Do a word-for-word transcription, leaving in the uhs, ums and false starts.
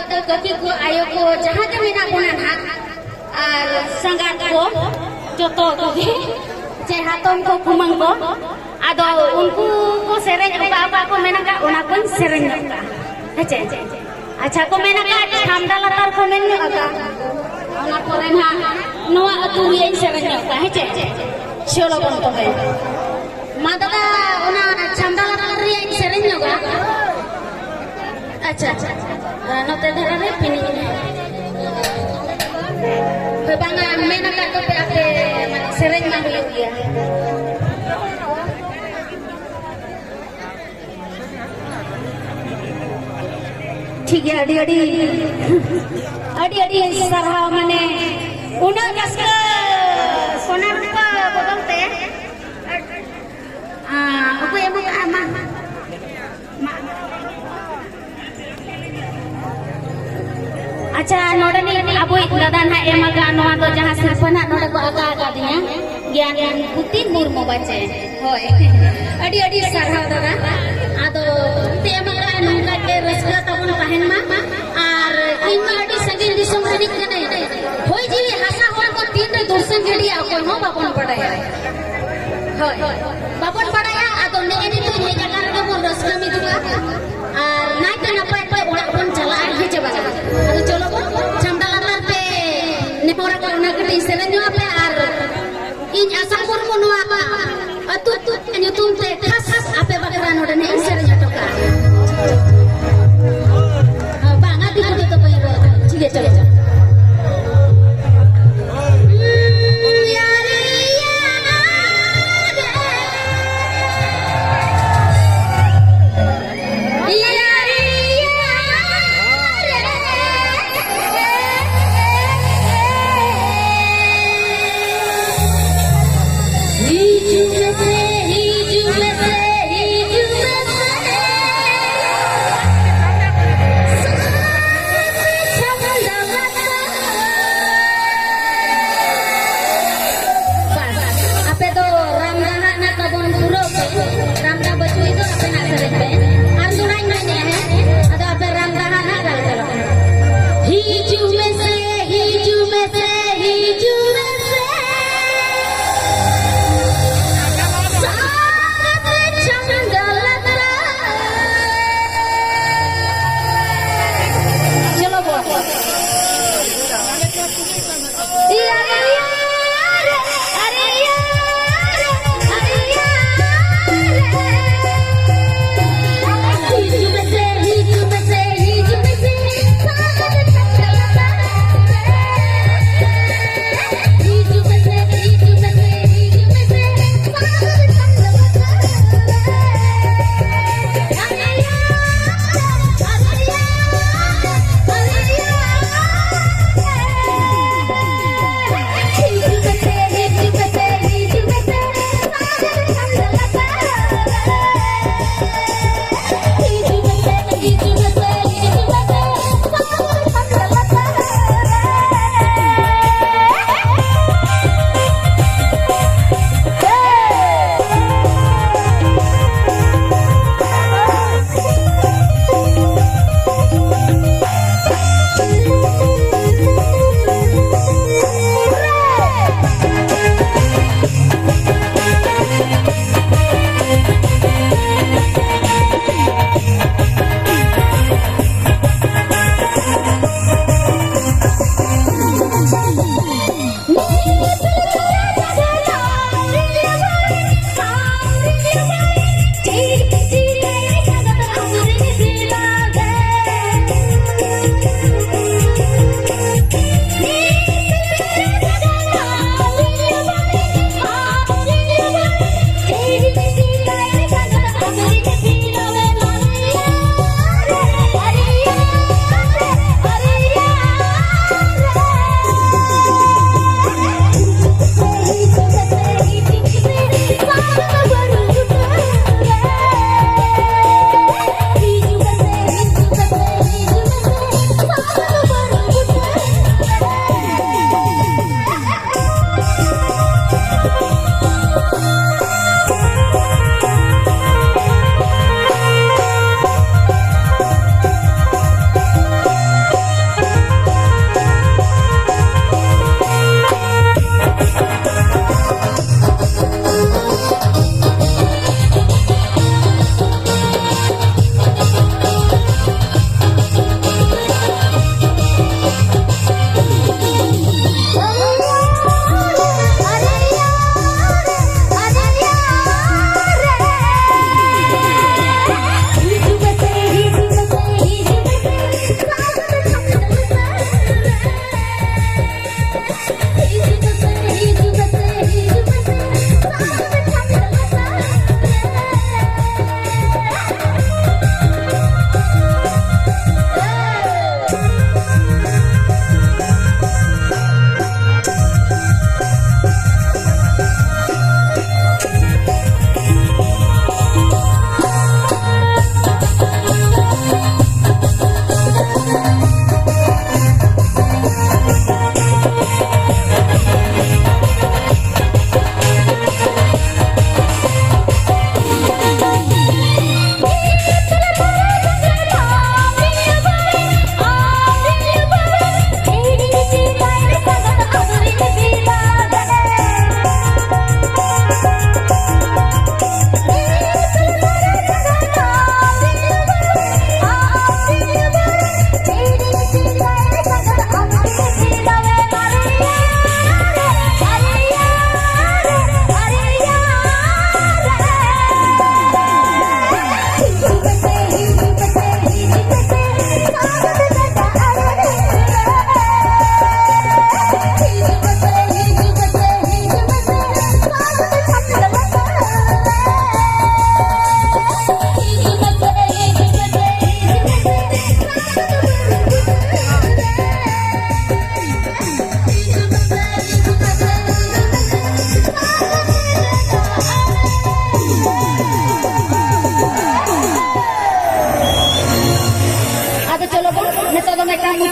ᱠᱟᱹᱠᱤ ᱠᱚ, ᱟᱭᱳ ᱠᱚ, ᱡᱟᱦᱟᱸ ᱜᱮ ᱢᱮᱱᱟᱜ ᱵᱚᱱᱟ ᱱᱟᱦᱟᱜ, ᱟᱨ ᱥᱟᱸᱜᱟᱛ ᱠᱚ, ᱡᱚᱛᱚ ᱠᱚᱜᱮ, ᱪᱮ ᱦᱟᱛᱚᱢ ᱠᱚ, ᱠᱩᱢᱟᱹᱝ ᱠᱚ, ᱟᱫᱚ ᱩᱱᱠᱩ ᱠᱚ ᱥᱮᱨᱮᱧ ᱚᱠᱟ ᱚᱠᱟ ᱠᱚ ᱢᱮᱱ ᱟᱠᱟᱫ, ᱚᱱᱟ ᱠᱚᱧ ᱥᱮᱨᱮᱧ ᱧᱚᱜ ᱠᱟᱜᱼᱟ᱾ ᱦᱮᱸᱪᱮ? ᱟᱪᱪᱷᱟ, ᱠᱚ ᱢᱮᱱ ᱟᱠᱟᱫ ᱪᱷᱟᱢᱰᱟ ᱞᱟᱛᱟᱨ ᱠᱚ ᱢᱮᱱ ᱧᱚᱜ ᱟᱠᱟᱫ, ᱚᱱᱟ ᱯᱚᱨᱮ ᱱᱟᱦᱟᱜ ᱱᱚᱣᱟ ᱟᱹᱛᱩ ᱨᱮᱭᱟᱜ ᱤᱧ ᱥᱮᱨᱮᱧ ᱧᱚᱜ ᱠᱟᱜᱼᱟ, ᱦᱮᱸᱪᱮ? ᱪᱚᱞᱚ ᱵᱚᱱ ᱛᱚᱵᱮ᱾ ᱢᱟ ᱫᱟᱫᱟ, ᱚᱱᱟ ᱪᱷᱟᱢᱰᱟ ᱞᱟᱛᱟᱨ ᱨᱮᱭᱟᱜ ᱤᱧ ᱥᱮᱨᱮᱧ ᱧᱚᱜᱟ᱾ ᱟᱪᱪᱷᱟ, ᱟᱪᱪᱷᱟ, ᱟᱪᱪᱷᱟ᱾ ᱟᱨ ᱱᱚᱛᱮ ᱫᱷᱟᱨᱟ ᱨᱮ ᱯᱤᱱᱤ᱾ ᱦᱳᱭ, ᱵᱟᱝᱟ, ᱢᱮᱱ ᱟᱠᱟᱫ ᱫᱚᱯᱮ ᱟᱯᱮ, ᱢᱟᱱᱮ, ᱥᱮᱨᱮᱧ ᱢᱟ ᱦᱩᱭᱩᱜ ᱜᱮᱭᱟ᱾ ᱴᱷᱤᱠ ᱜᱮᱭᱟ, ᱟᱹᱰᱤ, ᱟᱹᱰᱤ, ᱟᱹᱰᱤ, ᱟᱹᱰᱤ ᱥᱟᱨᱦᱟᱣ, ᱢᱟᱱᱮ, ᱩᱱᱟᱹᱜ ᱨᱟᱹᱥᱠᱟᱹ ᱥᱚᱱᱟ ᱨᱩᱯᱟᱹ ᱵᱚᱫᱚᱞ ᱛᱮ, ᱟᱸ, ᱚᱠᱚᱭ ᱮᱢ ᱟᱠᱟᱫᱼᱟ? ᱢᱟ, ᱢᱟ᱾ ᱟᱪᱪᱷᱟ, ᱱᱚᱰᱮᱱᱤᱡ ᱟᱵᱚᱭᱤᱡ ᱫᱟᱫᱟ ᱱᱟᱦᱟᱜ ᱮᱢ ᱟᱠᱟᱫ ᱱᱚᱣᱟ ᱫᱚ, ᱡᱟᱦᱟᱸ ᱥᱤᱨᱯᱟᱹ ᱱᱟᱦᱟᱜ ᱱᱚᱰᱮ ᱠᱚ ᱟᱠᱟ ᱟᱠᱟᱫᱤᱧᱟ, ᱜᱮᱭᱟᱱ ᱯᱩᱛᱤ ᱢᱩᱨᱢᱩ ᱵᱟᱪᱮ᱾ ᱦᱳᱭ, ᱟᱹᱰᱤ ᱟᱹᱰᱤ ᱥᱟᱨᱦᱟᱣ ᱫᱟᱫᱟ᱾ ᱟᱫᱚ ᱯᱩᱛᱤ ᱮᱢ ᱟᱠᱟᱫ, ᱱᱚᱝᱠᱟ ᱜᱮ ᱨᱟᱹᱥᱠᱟᱹ ᱛᱟᱵᱚᱱ ᱛᱟᱦᱮᱱ ᱢᱟ᱾ ᱟᱨ ᱤᱧ ᱢᱟ ᱟᱹᱰᱤ ᱥᱟᱺᱜᱤᱧ ᱫᱤᱥᱚᱢ ᱨᱤᱱᱤᱡ ᱠᱟᱹᱱᱟᱹᱧ, ᱦᱚᱭ ᱡᱤᱣᱤ ᱦᱟᱥᱟ ᱦᱚᱲᱢᱚ ᱛᱤᱱᱨᱮ ᱫᱩᱨᱥᱟᱹᱝ ᱜᱤᱰᱤᱭᱟ, ᱚᱠᱚᱭ ᱦᱚᱸ ᱵᱟᱵᱚᱱ ᱵᱟᱰᱟᱭᱟ᱾ ᱦᱳᱭ᱾